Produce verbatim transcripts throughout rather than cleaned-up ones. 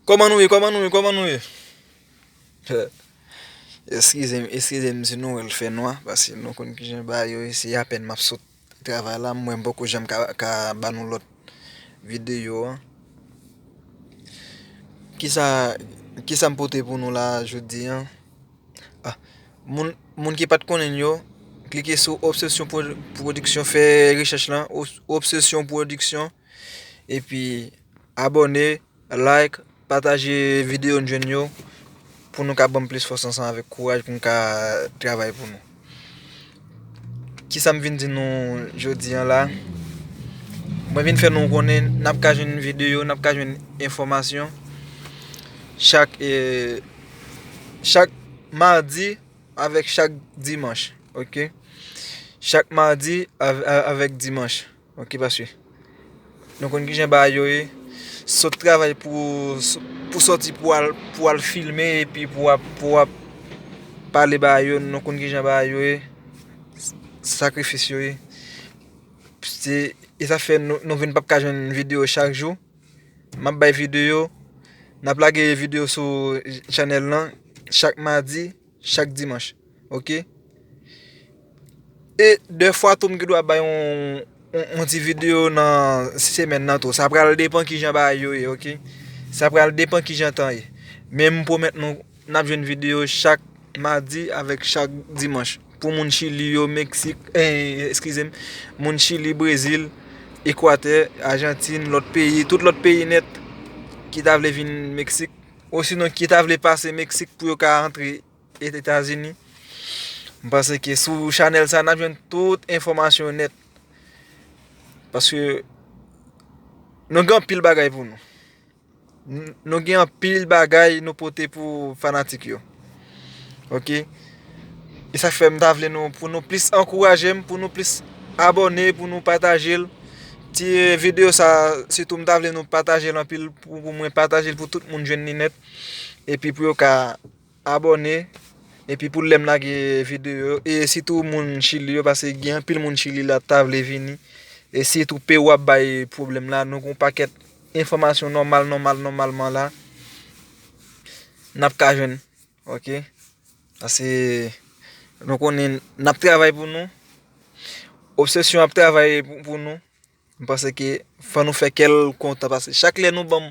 Kòman nou ye? Kòman nou ye? Kòman nou ye? Eskize m, eskize m si nou wè l fè nwa, paske nou konn kijan bagay yo ye, se apèn m ap sot travay la, m wè m poko janm ka, ka ba nou lòt videyo an. Kisa, kisa m pote pou nou la jodi an? Ah, moun, moun ki pa t konnen yo, klike sou Obsession Pro-, Production, fè rechèch lan, Obs-, Obsession Production, epi abòne, like, pataje videyo n jwenn yo, pou nou ka ban m plis fòs ansanm avèk kouraj pou m ka travay pou nou. Kisa m vin di nou jodi an la? Mwen vin fè nou konnen n ap ka jwenn videyo, n ap ka jwenn enfòmasyon chak, eh, chak madi avèk chak dimanch, oke? Chak madi av-, a-, avèk dimanch, oke, paske nou konn kijan bagay yo ye. Sot travay pou, pou sòti pou al, pou al filme epi pou ap, pou ap pale bagay yo, nou konn kijan bagay yo ye. Sakrifis yo ye. Se, e sa fè nou, nou vin p ap ka jwenn videyo chak jou. M ap bay videyo, n ap lage videyo sou chanèl lan chak madi, chak dimanch. Oke? E dèfwa tou m gen dwa bay yon, yon, yon ti videyo nan semèn nan tou. Sa pral depann kijan bagay yo ye, oke? Sa pral depann kijan tan ye. Men m pwomèt nou, n ap jwenn videyo chak madi avèk chak dimanch. Pou moun Chili yo, Meksik, eh, eskize m, moun Chili, Brezil, Ekwatè, Ajantin, lòt peyi, tout lòt peyi nèt ki ta vle vin Meksik, osinon ki ta vle pase Meksik pou yo ka antre Etazini. M panse ke sou chanèl sa, n ap jwenn tout enfòmasyon nèt. Paske nou gen anpil bagay pou nou. N-, nou gen anpil bagay nou pote pou fanatik yo. Oke? E sa fè m ta vle nou, pou nou plis ankouraje m, pou nou plis abòne, pou nou pataje l. Ti videyo sa, sitou m ta vle nou pataje l anpil pou, pou mwen pataje l pou tout moun jwenn li nèt. Epi pou yo ka abòne. Epi pou lè m lage videyo, e sitou moun Chili yo, paske gen anpil moun Chili la ta vle vini. E sitou Pewou ap bay pwoblèm la, nou gen yon pakèt enfòmasyon nòmal, nòmal, nòmalman la. N ap ka jwenn, oke? Paske nou konnen n ap travay pou nou. Obsession ap travay pou, pou nou. M panse ke fò nou fè kè l kontan, paske chak lè nou ban m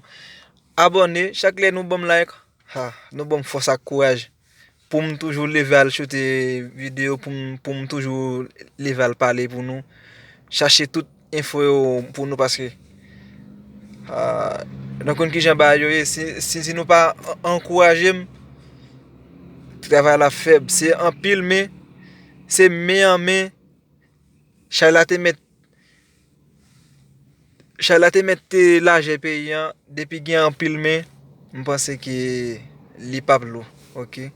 abòne, chak lè nou ban m like, ha, nou ban m fòs ak kouraj pou m toujou leve al choute videyo, pou m, pou m toujou leve al pale pou nou, chache tout enfo yo pou nou, paske, ah, nou konn kijan bagay yo ye, si, si, si nou pa an-, ankouraje m, travay la fèb, se anpil men, se men an men, chay la te mèt Chay la te mèt te lajè peyi an, depi gen anpil men, m panse ke li p ap lou, oke?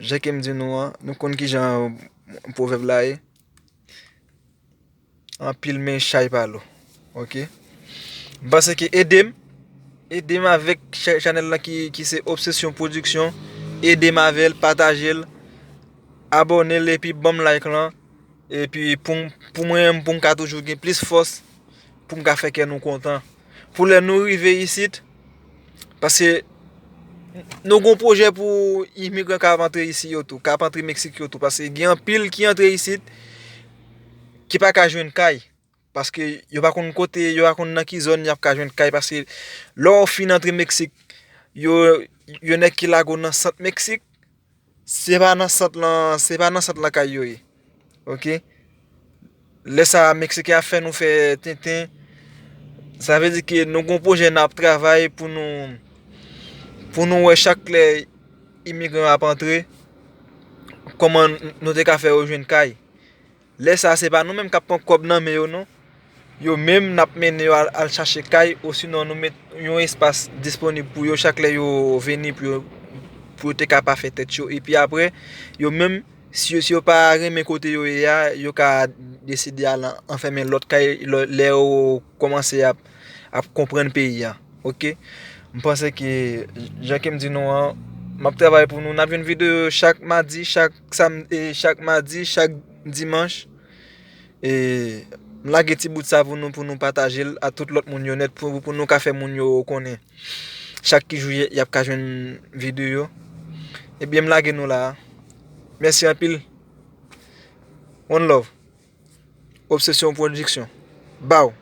Jan ke m di nou an, nou konn kijan pwovèb la ye. Anpil men chay pa lou, oke? M panse ke ede m, ede m avèk cha-, chanèl la ki, ki se Obsession Production, ede m avè l, pataje l, abòne l epi ban m like lan. Epi pou m, pou mwen menm, pou m ka toujou gen plis fòs, pou m ka fè kè nou kontan. Pou lè nou rive isit, paske nou gen yon pwojè pou imigran k ap antre isi yo tou, k ap antre Meksik yo tou, paske gen anpil ki antre isit, ki pa ka jwenn kay, paske yo pa konn kote, yo pa konn nan ki zòn y ap ka jwenn kay, paske lè w fin antre Meksik, yo, yo nèg ki lage w nan sant Meksik, se pa nan sant lan, se pa nan sant lan kay yo ye. Oke? Lè sa a, Meksiken ap fè nou fè tenten. Sa vle di ke nou gen yon pwojè n ap travay pou nou, pou nou wè chak lè imigran ap antre, kòman nou te ka fè yo jwenn kay. Lè sa a, se pa nou menm k ap pran kòb nan men yo, non. Yo menm, n ap mennen yo al, al chache kay, osinon nou met yon espas disponib pou yo chak lè yo vini pou yo, pou yo te ka pa fè tèt cho. Epi apre, yo menm, si yo, si yo pa renmen kote yo ye a, yo ka deside al an-, anfèmen lòt kay lò-, lè yo kòmanse ap, ap konprann peyi a. Oke? M panse ke, jan ke m di nou an, m ap travay pou nou. N ap jwenn videyo chak madi, chak sam-, e chak madi, chak dimanch. E m lage ti bout sa pou nou, pou nou pataje l a tout lòt moun yo nèt, pou, pou nou ka fè moun yo konnen. Chak ki jou y ap ka jwenn videyo. Ebyen, m lage nou la. Mèsi anpil. One love. Obsession Production. Baw.